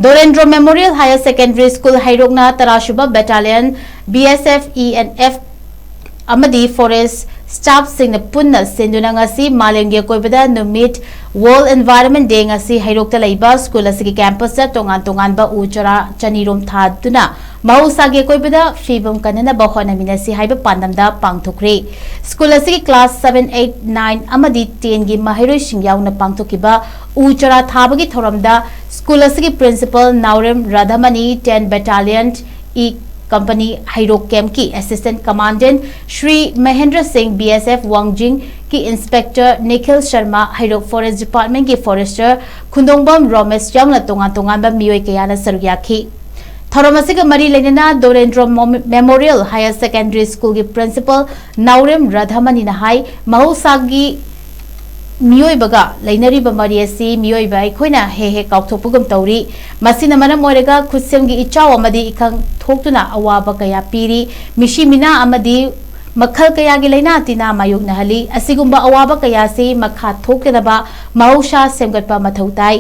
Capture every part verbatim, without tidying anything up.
Dorendro memorial higher secondary school ꯍꯩꯔꯣꯛꯅ ꯇꯔꯥꯁꯨꯕ battalion, B S F, E N F ꯑꯃꯗꯤ forest ꯁ꯭ꯇꯥꯐꯁꯤꯡꯅ ꯄꯨꯟꯅ ꯁꯤꯟꯗꯨꯅ ꯉꯁꯤ ꯃꯥꯂꯦꯝꯒꯤ ꯑꯀꯣꯏꯕꯗ ꯅꯨꯃꯤꯠ, ꯋꯥꯔꯜꯗ ꯑꯦꯟꯚꯥꯏꯔꯟꯃꯦꯟ ꯗꯦ, ꯉꯁꯤ ꯍꯩꯔꯣꯛꯇ ꯂꯩꯕ ꯁ꯭ꯀꯨꯜ ꯑꯁꯤꯒꯤ ꯀꯦꯝꯄꯁꯇ ꯇꯣꯉꯥꯟ ꯇꯣꯉꯥꯟꯕ ꯎ ꯆꯥꯔꯥ ꯆꯅꯤꯔꯣꯝ ꯊꯥꯗꯨꯅ ꯃꯍꯧꯁꯥꯒꯤ ꯑꯀꯣꯏꯕꯗ ꯐꯤꯕꯝ ꯀꯟꯅꯅꯕ ꯍꯣꯠꯅꯃꯤꯟꯅꯁꯤ ꯍꯥꯏꯕ ꯄꯥꯟꯗꯝꯗ ꯄꯥꯡꯊꯣꯛꯈ꯭ꯔꯦ꯫ ꯁ꯭ꯀꯨꯜ ꯑꯁꯤꯒꯤ ꯀ꯭ꯂꯥꯁ ꯁꯚꯦꯟ, ꯑꯩꯠ, ꯅꯥꯏꯟ ꯑꯃꯗꯤ ꯇꯦꯟꯒꯤ ꯃꯍꯩꯔꯣꯏꯁꯤꯡ ꯌꯥꯎꯅ ꯄꯥꯡꯊꯣꯛꯈꯤꯕ ꯎ ꯆꯥꯔꯥ ꯊꯥꯕꯒꯤ ꯊꯧꯔꯝꯗ ꯁ꯭ꯀꯨꯜ ꯑꯁꯤꯒꯤ ꯄ꯭ꯔꯤꯟꯁꯤꯄꯥꯜ ꯅꯥꯎꯔꯦꯝ ꯔꯥꯙꯥꯃꯅꯤ, ꯇꯦꯟ ꯕꯦꯇꯥꯂꯤꯌꯟ ꯏ ꯀꯝꯄꯅꯤ ꯍꯩꯔꯣꯛ ꯀꯦꯝꯞꯀꯤ ꯑꯦꯁꯤꯁꯇꯦꯟꯠ ꯀꯃꯥꯟꯗꯦꯟꯠ ꯁ꯭ꯔꯤ ꯃꯍꯦꯟꯗ꯭ꯔ ꯁꯤꯡ, B S F ꯋꯥꯡꯖꯤꯡꯒꯤ inspector Nikhil Sharma, ꯍꯩꯔꯣꯛ ꯐꯣꯔꯦꯁꯠ ꯗꯤꯄꯥꯔꯠꯃꯦꯟꯠꯀꯤ ꯐꯣꯔꯦꯁꯇꯔ ꯈꯨꯟꯗꯣꯡꯕꯝ ꯔꯣꯃꯦꯁ ꯌꯥꯎꯅ ꯇꯣꯉꯥꯟ ꯇꯣꯉꯥꯟꯕ ꯃꯤꯑꯣꯏ ꯀꯌꯥꯅ ꯁꯔꯨꯛ ꯌꯥꯈꯤ꯫ ꯊꯧꯔꯝ ꯑꯁꯤꯒ ꯃꯔꯤ ꯂꯩꯅꯅ ꯗꯣꯔꯦꯟꯗ꯭ꯔꯣ ꯃꯣꯃꯦ-, ꯃꯦꯃꯣꯔꯤꯌꯦꯜ ꯍꯥꯌꯔ ꯁꯦꯀꯦꯟꯗꯔꯤ ꯁ꯭ꯀꯨꯜꯒꯤ ꯄ꯭ꯔꯤꯟꯁꯤꯄꯥꯜ ꯅꯥꯎꯔꯦꯝ ꯔꯥꯙꯥꯃꯅꯤꯅ ꯍꯥꯏ, ꯃꯍꯧꯁꯥꯒꯤ ꯃꯤꯑꯣꯏꯕꯒ ꯂꯩꯅꯔꯤꯕ ꯃꯔꯤ ꯑꯁꯤ ꯃꯤꯑꯣꯏꯕ ꯑꯩꯈꯣꯏꯅ ꯍꯦꯛ ꯍꯦꯛ ꯀꯥꯎꯊꯣꯛꯄꯒꯨꯝ ꯇꯧꯔꯤ꯫ ꯃꯁꯤꯅ ꯃꯔꯝ ꯑꯣꯏꯔꯒ ꯈꯨꯠꯁꯦꯝꯒꯤ ꯏꯆꯥꯎ ꯑꯃꯗꯤ ꯏꯀꯪ ꯊꯣꯛꯇꯨꯅ ꯑꯋꯥꯕ ꯀꯌꯥ ꯄꯤꯔꯤ꯫ ꯃꯤꯁꯤ ꯃꯤꯅꯥ ꯑꯃꯗꯤ ꯃꯈꯜ ꯀꯌꯥꯒꯤ ꯂꯥꯏꯅꯥ ꯇꯤꯟꯅꯥ ꯃꯥꯌꯣꯛꯅꯍꯜꯂꯤ꯫ ꯑꯁꯤꯒꯨꯝꯕ ꯑꯋꯥꯕ ꯀꯌꯥꯁꯤ ꯃꯈꯥ ꯊꯣꯛꯇꯅꯕ ꯃꯍꯧꯁꯥ ꯁꯦꯝꯒꯠꯄ ꯃꯊꯧ ꯇꯥꯏ꯫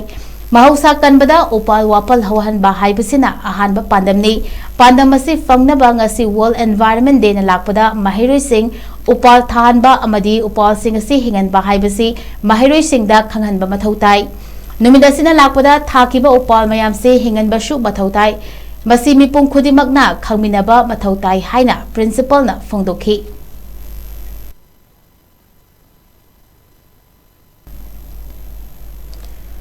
ꯃꯍꯧꯁꯥ ꯀꯟꯕꯗ ꯎꯄꯥꯜ ꯋꯥꯄꯥꯜ ꯍꯧꯍꯟꯕ ꯍꯥꯏꯕꯁꯤꯅ ꯑꯍꯥꯟꯕ ꯄꯥꯟꯗꯝꯅꯤ꯫ ꯄꯥꯟꯗꯝ ꯑꯁꯤ ꯐꯪꯅꯕ ꯉꯁꯤ ꯋꯥꯔꯜꯗ ꯑꯦꯟꯚꯥꯏꯔꯟꯃꯦꯟꯠ ꯗꯦꯅ ꯂꯥꯛꯄꯗ ꯃꯍꯩꯔꯣꯏꯁꯤꯡ ꯎꯄꯥꯜ ꯊꯥꯍꯟꯕ ꯑꯃꯗꯤ ꯎꯄꯥꯜꯁꯤꯡ ꯑꯁꯤ ꯍꯤꯡꯍꯟꯕ ꯍꯥꯏꯕꯁꯤ ꯃꯍꯩꯔꯣꯏꯁꯤꯡꯗ ꯈꯪꯍꯟꯕ ꯃꯊꯧ ꯇꯥꯏ꯫ ꯅꯨꯃꯤꯠ ꯑꯁꯤꯅ ꯂꯥꯛꯄꯗ ꯊꯥꯈꯤꯕ ꯎꯄꯥꯜ ꯃꯌꯥꯝꯁꯤ ꯍꯤꯡꯍꯟꯕꯁꯨ ꯃꯊꯧ ꯇꯥꯏ꯫ ꯃꯁꯤ ꯃꯤꯄꯨꯝ ꯈꯨꯗꯤꯡꯃꯛꯅ ꯈꯪꯃꯤꯟꯅꯕ ꯃꯊꯧ ꯇꯥꯏ ꯍꯥꯏꯅ ꯄ꯭ꯔꯤꯟꯁꯤꯄꯥꯜꯅ ꯐꯣꯡꯗꯣꯛꯈꯤ꯫